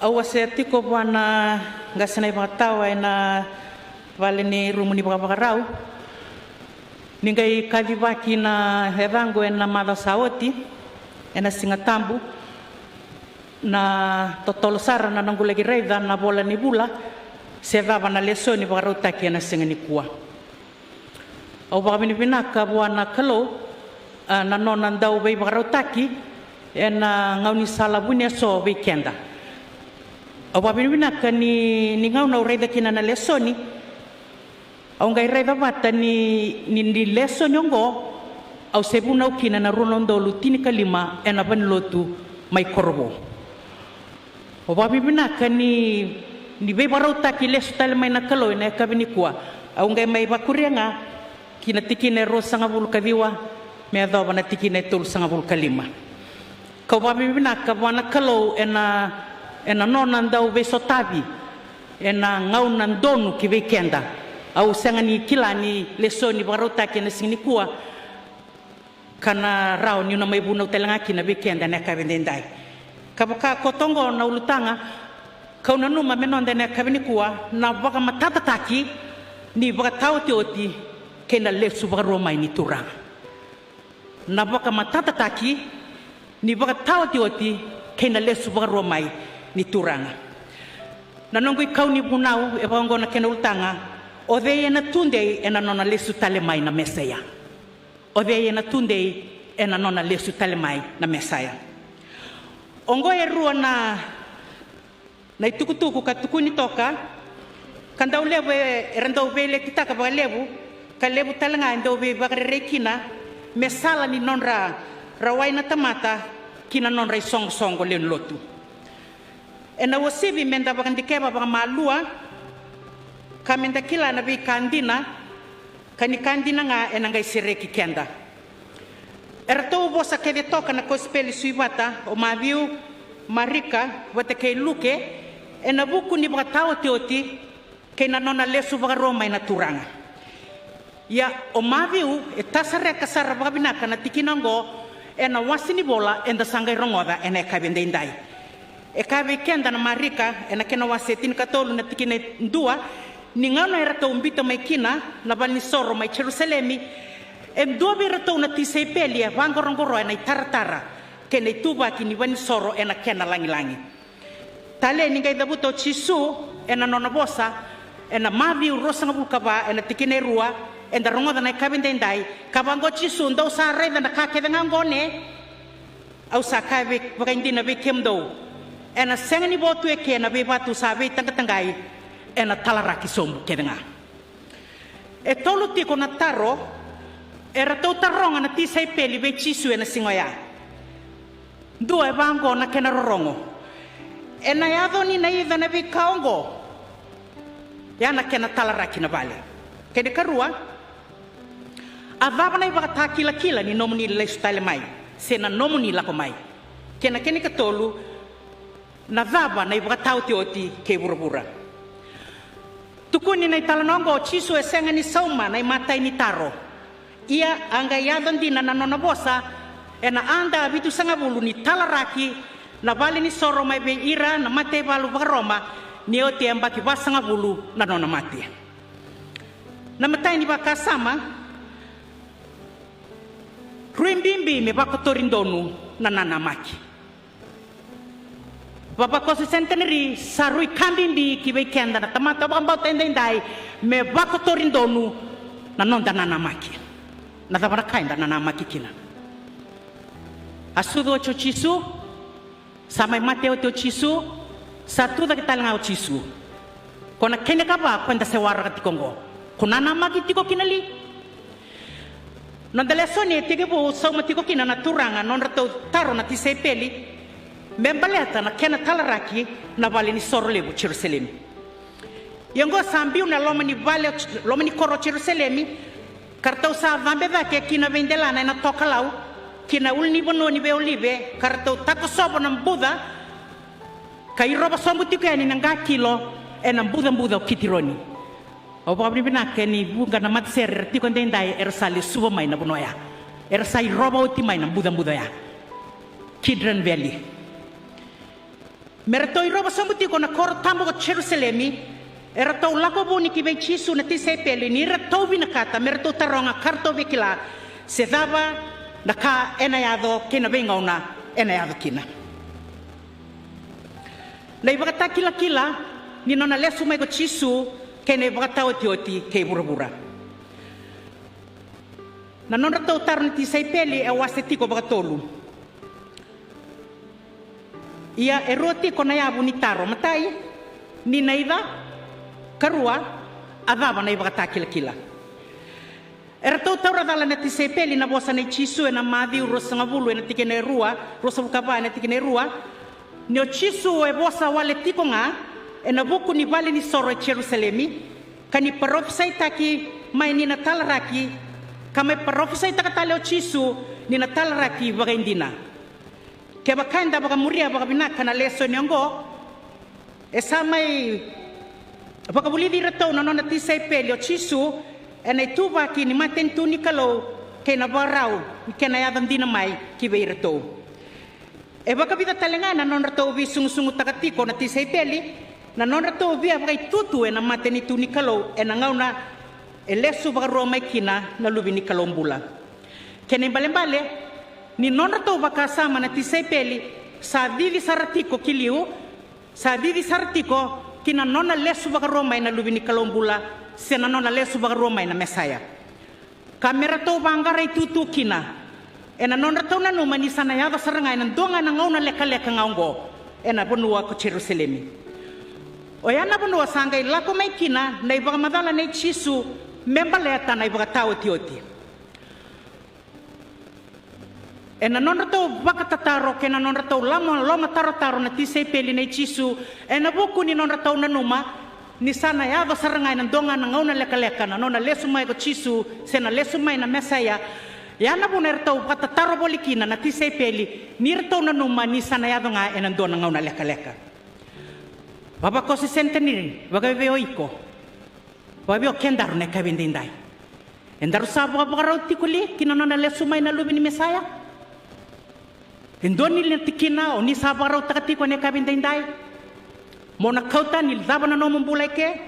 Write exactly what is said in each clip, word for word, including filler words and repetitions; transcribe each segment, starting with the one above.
Au wasea tiko vua na qase na ivakatawa ena vale ni rumu ni vakavakarau ni qai kacivaki na yacaqu ena macawa sa oti, ena Siga Tabu, na totolo sara na noqu laki raica na vola ni vula se cava na lesoni vakarautaki ena siga nikua. Au vakavinavinaka vua na Kalou, a, na nona dau veivakarautaki ena gaunisala vuni eso vei keda. Au vakavinavinaka ni, ni gauna au raica kina na lesoni, au qai raica vata ni, ni, ni lesoni oqo au se vunau kina ena rua na udolu tinikalima ena vanilotu mai Korovou. Au vakavinavinaka ni, ni veivakarautaki lesu tale mai na Kalou ena yakavi nikua. Au qai mai vakuria ga ki na tikina e ruasagavulu ka ciwa me yacova na tikina e tolusagavulu ka lima. Kau vakavinavinaka vua na Kalou ena, ena nona dau veisotavi ena gauna donu ki vei keda. Au sega ni kila ni lesoni vakarautaki ena siga nikua ka na rawa niu na mai vunau tale ga kina vei keda ena yakavi edaidai. Ka vaka koto oqo na ulutaga kau nanuma me noda ena yakavi nikua, na vakamatatataki ni vakataotioti kei na lesu vakarua mai ni Turaga. Na vakamatatataki ni vakataotioti kei na lesu vakarua mai ni Turaga. Na noqu ikau ni vunau e vaka oqo na kena ulutaga: O cei ena tudei ena nona lesu tale mai na Mesaia? O cei ena tudei ena nona lesu tale mai na Mesaia? Oqo e rua na, na itukutuku ka tukuni toka, ka dau levu e, era dau veiletitaka vakalevu, ka levu tale ga e dau veivakarerei kina me sala ni nodra rawai na tamata ki na nodra isoqosoqo lewe ni lotu. Ena uasivi meda vakadikeva vakamalua ka meda kila na veika dina, ka ni ka dina ga ena qai sereki keda. Eratou vosa kece toka na kosipeli sui vata o Maciu, Marika vata kei Luke ena vuku ni vakataotioti kei na nona lesu vakarua mai na Turaga. Ia o Maciu e tasareka sara vakavinaka na tikina oqo ena wase ni vola eda sa qai rogoca ena yakavi edaidai. E kaya vei keda na Marika ena kena wase tinikatolu na tikina e dua, ni gauna eratou biuta mai kina na valenisoro mai Jerusalemi, e dua vei iratou na tisaipeli e vaqoroqoroya na itaratara kei na ituvaki ni valenisoro ena kena lagilagi. Talei ni qai cavuta o Jisu ena nona vosa ena Maciu ruasagavulu ka va ena tikina e rua eda rogoca na yakavi edaidai, ka vaqo o Jisu: Dou sa raica na ka kece ga oqo, ne? Au sa kaya vei, vakaidina vei kemudou, ena sega ni vo tu eke na veivatu sa veitaqataqai, ena talaraki sobu kece ga. E tolu tiko na taro eratou taroga na tisaipeli vei Jisu ena siga oya. Dua e vaqo na kena rorogo: Ena yaco ni naica na veika oqo? Ya na kena talaraki na vale. Kena ikarua: A cava na ivakatakilakila ni nomuni lesu tale mai se na nomuni lako mai? Kei na kena ikatolu: Na cava na ivakataotioti kei vuravura? Tukuni na italanoa oqo, o Jisu e sega ni sauma na imatai ni taro. Ia a qai yaco dina na nona vosa ena ada vitusagavulu ni talaraki na valenisoro mai vei ira na mataivalu vakaRoma, ni oti e yabaki vasagavulu na nona mate. Na imatai ni vakasama: Rui bibi me vakotori donu na nanamaki. Vavakoso Centenary, sa rui ka bibi ki vei keda na tamata vakabauta edaidai me vakotori donu na noda nanamaki. Na cava na ka eda nanamaki kina? A sucu oti o Jisu, sa mai mate oti o Jisu, sa tucake tale ga o Jisu. Ko na kena ikava ko eda se waraka tiko oqo, ko nanamaki tiko kina li? Noda lesoni e tekivu sauma tiko kina na Turaga nodratou taro na tisaipeli me baleta na kena talaraki na valenisoro levu Jerusalemi. Ia oqo sa biu na loma ni vale, loma ni koro o Jerusalemi, ka ratou sa cabe cake ki na veidelana ena tokalau, ki na ulunivanua ni veiolive, ka ratou takosovo na buca, ka irova sobu tiko yani na qakilo ena bucabuca o Kitironi. Au vakavinavinaka ni vuqa na matasere era tiko edaidai era sa lesuva mai na vanua oya. Era sa irova oti mai na bucabuca oya. Kidron Valley. Me ratou irova sobu tiko na koro tabu ko Jerusalemi, e ratou lako vuni ki vei Jisu na tisaipeli ni ratou vinakata me ratou taroga ka ratou via kila se cava na ka ena yaco kei na veigauna ena yaco kina. Na ivakatakilakila ni nona lesu mai ko Jisu kei na ivakataotioti kei vuravura. Na nodratou taro na tisaipeli e wase tiko vakatolu. Ia e rua tiko na yavu ni taro. Matai, ni naica? Karua, a cava na ivakatakilakila? E ratou taura cala na tisaipeli na vosa nei Jisu ena Maciu ruasagavulu ena tikina e rua, ruasagavulu ka va ena tikina e rua, ni o Jisu e vosa wale tiko ga ena vuku ni vale ni soro e Jerusalemi, ka ni parofisaitaki mai ni na talaraki, ka mai parofisaitaka tale o Jisu ni na talaraki vakaidina. Kevaka eda vakamuria vakavinaka na lesoni oqo, e sa mai vakavulici iratou na nona tisaipeli o Jisu ena ituvaki ni matanitu ni Kalou kei na vakarau ni kena yaco dina mai ki vei iratou. E vakavica tale ga na nodratou veisu-, sugusugu taka tiko na tisaipeli na nodratou via vakaitutu ena matanitu ni Kalou ena gauna e lesu vakarua mai kina na Luve ni Kalou bula. Kena ibalebale, ni nodratou vakasama na tisaipeli sa cici sara tiko ki liu, sa cici sara tiko ki na nona lesu vakarua mai na Luve ni Kalou bula, se na nona lesu vakarua mai na Mesaia. Ka me ratou vaqara itutu kina, ena nodratou nanuma ni sa na yaco sara ga ena dua ga na gauna lekaleka ga oqo ena vanua ko Jerusalemi. Oya na vanua sa qai lako mai kina na ivakamacala nei Jisu me baleta na ivakataotioti. Ena nodratou vakatataro kei na nodratou loma, lomatarotaro na tisaipeli nei Jisu, ena vuku ni nodratou nanuma ni sa na yaco sara ga ena dua ga na gauna lekaleka na nona lesu mai ko Jisu, se na lesu mai na Mesaia. Ia na vuna eratou vakatataro voli kina na tisaipeli ni ratou nanuma ni sa na yaco ga ena dua na gauna lekaleka. Vavakoso Seniteneri, vakavevei o iko? Vakavei o kedaru na yakavi edaidai? Edaru sa vakavakarau tiko li ki na nona lesu mai na Luve ni Mesaia? E dua ni na tikina o ni sa vakarautaka tiko ena yakavi edaidai? Mo na kauta ni cava na nomu bula eke?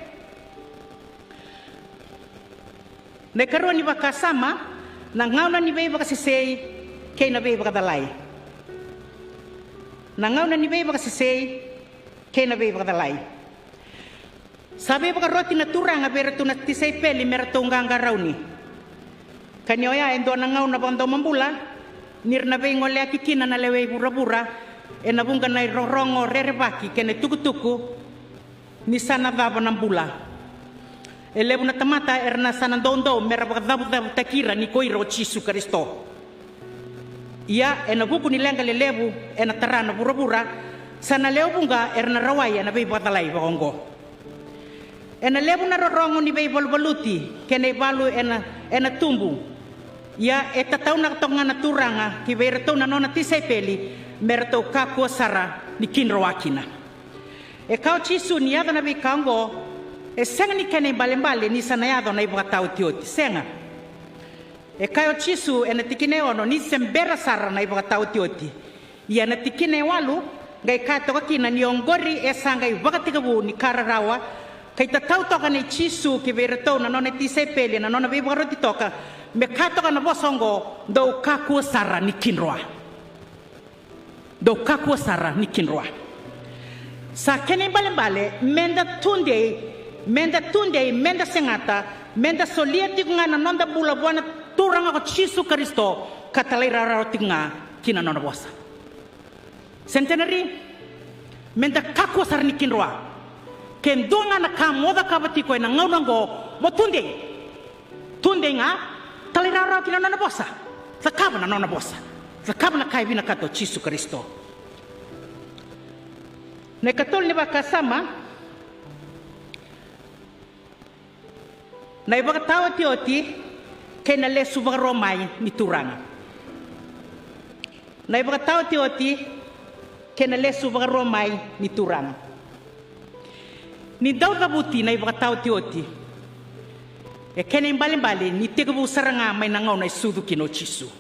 Na ikarua ni vakasama, na gauna ni veivakasesei kei na veivakacalai. Na gauna ni veivakasesei kei na veivakacalai. Sa veivakaroti na Turaga vei iratou na tisaipeli me ratou qaqarauni. Ka ni oya e dua na gauna vakadomobula, ni ra na veigoleyaki kina na lewe i vuravura ena vuqa na irorogo rerevaki kei na itukutuku ni sa na cava na bula. E levu na tamata era na sa na doudou me ra vakacavucavutaki ira ni ko ira o Jisu Karisito. Ia ena vuku ni leqa lelevu ena tara na vuravura, sa na lewe vuqa era na rawai ena veivakacalai vakaoqo. Ena levu na rorogo ni veivaluvaluti kei na ivalu ena, ena tubu. Ia e tataunaka toka ga na Turaga ki vei iratou na nona tisaipeli me ratou kakua sara ni kidroa kina. E kaya o Jisu ni yaco na veika oqo, e sega ni kena ibalebale ni sa na yaco na ivakataotioti. Sega. E kaya o Jisu ena tikina e ono ni se bera sara na ivakataotioti. Ia na tikina e walu qai kaya toka kina ni oqori e sa qai vakatekivu ni ka rarawa, ka itatau toka nei Jisu ki vei iratou na nona tisaipeli ena nona veivakaroti toka, me kaya toka na vosa oqo, dou kakua sara ni kidroa. Dou kakua sara ni kidroa. Sa kena ibalebale meda tudei, meda tudei, meda segata, meda solia tiko ga na noda bula vua na Turaga ko Jisu Karisito, ka talairawarawa tiko ga ki na nona vosa. Centenary, meda kakua sara ni kidroa. Ke dua ga na ka mo cakava tiko ena gauna oqo, mo tudei. Tudei ga, talairawarawa ki na nona vosa. Cakava na nona vosa. Cakava na ka e vinakata o Jisu Karisito. Na ikatolu ni vakasama, na ivakataotioti kei na lesu vakarua mai ni Turaga. Na ivakataotioti kei na lesu vakarua mai ni Turaga. Ni dau cavuti na ivakataotioti, e kena ibalebale ni tekivu sara ga mai na gauna e sucu kina o Jisu.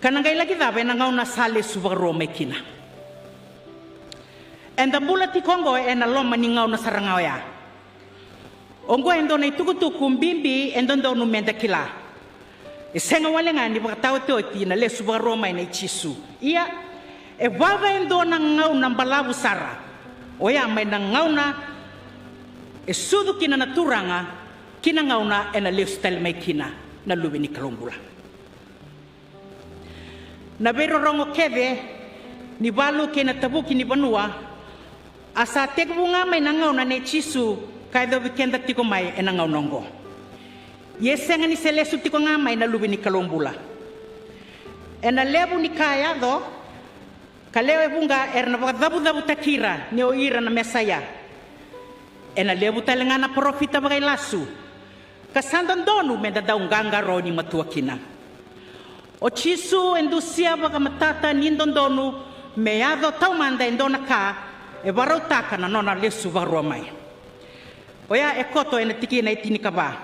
Ka na qai laki cava ena gauna sa lesu vakarua mai kina? Eda bula tiko oqo ena loma ni gauna sara ga oya. Oqo e dua na itukutuku bibi e dodonu meda kila. E sega wale ga ni vakataotioti na lesu vakarua mai nei Jisu. Ia, e vava e dua na gauna balavu sara. Oya mai na gauna e sucu kina na Turaga ki na gauna ena lesu tale mai kina na Luve ni Kalou bula. Na veirorogo kece ni valu kei na tavuki ni vanua a sa tekivu ga mai na gauna nei Jisu ka yacovi keda tiko mai ena gauna oqo. Ia e sega ni se lesu tiko ga mai na Luve ni Kalou bula. Ena levu ni ka e yaco, ka lewe vuqa era na vakacavucavutaki ira ni o ira na Mesaia. Ena levu tale ga na parofita vakailasu ka sa dodonu meda dau qaqarauni matua kina. O Jisu e dusia vakamatata ni dodonu me yaco taumada e dua na ka e vakarautaka na nona lesu vakarua mai. Oya e koto ena tikina e tinikava.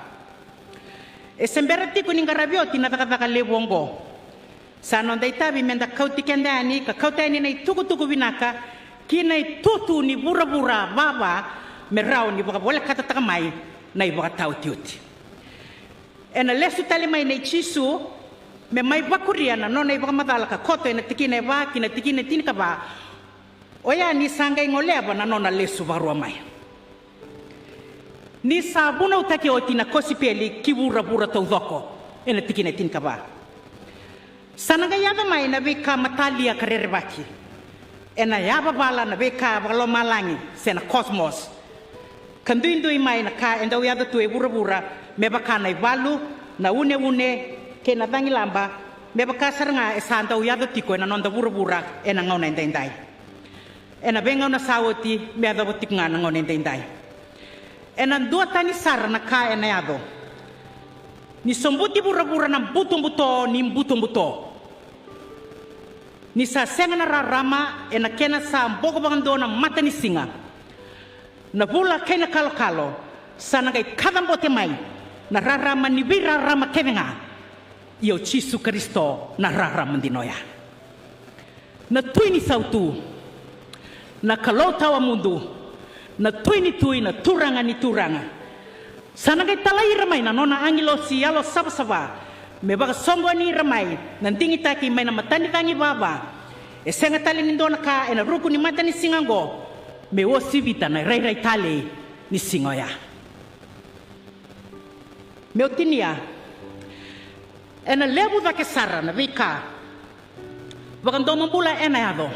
E se bera tiko ni qaravi oti na cakacaka levu oqo. Sa noda itavi meda kauti keda yani ka kauta yani na itukutuku vinaka ki na itutu ni vuravura vava me rawa ni vakavolekataka mai na ivakataotioti. Ena lesu tale mai nei Jisu me mai vakuria na nona ivakamacala ka koto ena tikina e va ki na tikina e tinikava. Oya ni sa qai goleva na nona lesu vakarua mai. Ni sa vunautaki oti na kosipeli ki vuravura taucoko, ena tikina e tinikava. Sa na qai yaco mai na veika matalia ka rerevaki. Ena yavavala na veika vakalomalagi se na cosmos. Ka duidui mai na ka e dau yaco tu e vuravura me vaka na ivalu, na uneune kei na cagilaba, me vaka sara ga e sa dau yaco tiko ena noda vuravura ena gauna edaidai. Ena veigauna sa oti me yacova tiko ga na gauna edaidai. Ena duatani sara na ka ena yaco. Ni sobuti vuravura na butobuto ni butobuto. Ni sa sega na rarama ena kena sa boko vakadua na matanisiga. Na vula kei na kalokalo sa na qai kacabote mai na rarama ni veirarama kece ga. Ia o Jisu Karisito na rarama dina oya. Na Tui ni sautu, na Kalou tawamudu, na Tui ni tui, na Turaga ni turaga. Sa na qai talai ira mai na nona agilosi yalo savasava me vakasoqoni ira mai na digitaki mai na matanicagi vava. E sega tale ni dua na ka ena ruku ni matanisiga oqo me uasivita na irairai talei ni siga oya. Meu tinia, ena levu cake sara na veika vakadomobula ena yaco.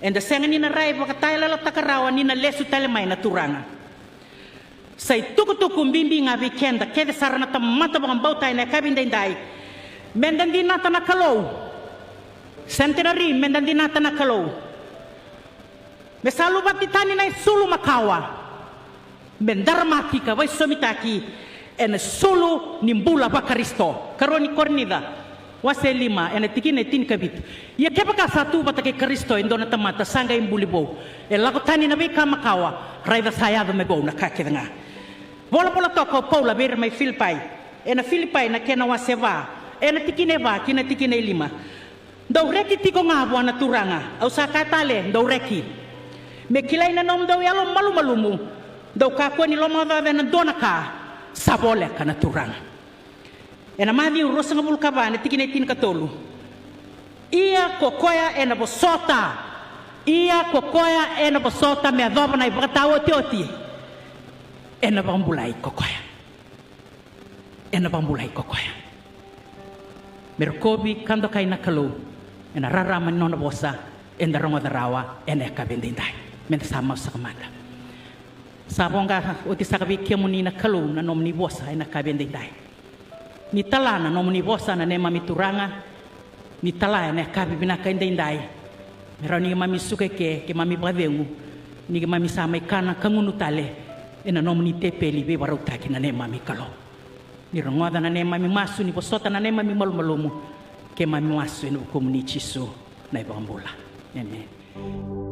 Eda sega ni na rai vakatayalayalotaka rawa ni na lesu tale mai na Turaga. Sa itukutuku bibi ga vei keda kece sara na tamata vakabauta ena yakavi edaidai. Meda dinata na Kalou. Centenary, meda dinata na Kalou. Me sa luvati tani na isulu makawa. Me daramaki ka vaisosomitaki ena sulu ni bula vaKarisito. Karua ni Korinica, wase lima, ena tikina e tinikavitu. Ia kevaka sa tu vata kei Karisito e dua na tamata, sa qai buli vou. E lako tani na veika makawa, raica sa yaco me vou na ka kece ga. Volavola toka o Paula vei ira mai Filipai. Ena Filipai na kena wase va, ena tikina e va ki na tikina e lima. Dou reki tiko ga vua na Turaga. Au sa kaya tale, dou reki. Me kilai na nomudou yalo malumalumu. Dou kakua ni lomaocaoca ena dua na ka. Sa voleka na Turaga. Ena Maciu ruasagavulu ka va, na tikina e tinikatolu. Ia ko koya ena vosota. Ia ko koya ena vosota me yacova na ivakataotioti. Ena vakabulai ko koya. Ena vakabulai ko koya. Me rokovi ka dokai na Kalou ena rarama ni nona vosa eda rogoca rawa ena yakavi edaidai. Meda sa masu saka mada. Sa voqa oti saka vei kemuni na Kalou na nomuni vosa ena yakavi edaidai. Ni tala na nomuni vosa na neimami Turaga. Ni tala ena yakavi vinaka edaidai. Me rawa ni keimami suka eke, keimami vakacegu. Ni keimami sa mai kana ka gunu tale ena nomuni tepeli veivakarautaki na neimami Kalou. Ni rogoca na neimami masu, ni vosota na neimami malumalumu. Keimami masu ena vukumuni Jisu na iVakabula. Emeni.